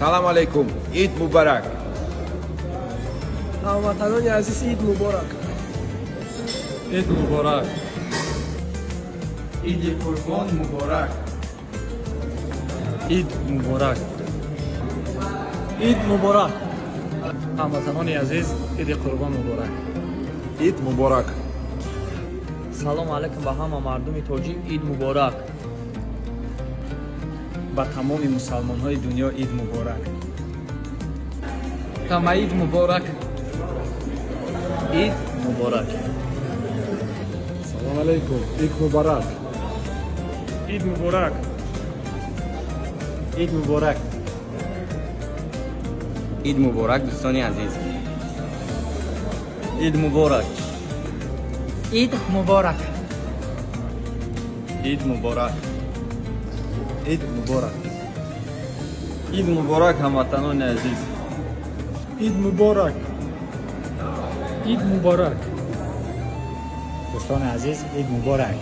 Салам алейкум, Ид муборак. Ҳамватанони азиз, Ид муборак! Ид муборак! Иди Қурбон муборак! Ид муборак! Ид муборак! Ҳамватанони азиз, Иди Қурбон муборак! Ид муборак! Салому алайкум ба ҳама мардуми тоҷик, Ид муборак! Ба тамоми мусалмонҳои дунё Ид муборак! Ҳама Ид муборак! Ид муборак! Салом алейкум, Ид муборак! Ид муборак! Ид муборак! Ид муборак, дӯстони азиз! Ид муборак! Ид муборак! Ид муборак! Ид муборак! Ид муборак, ҳамватанони азиз! Ид муборак! Ид муборак! Дӯстони азиз, Ид муборак!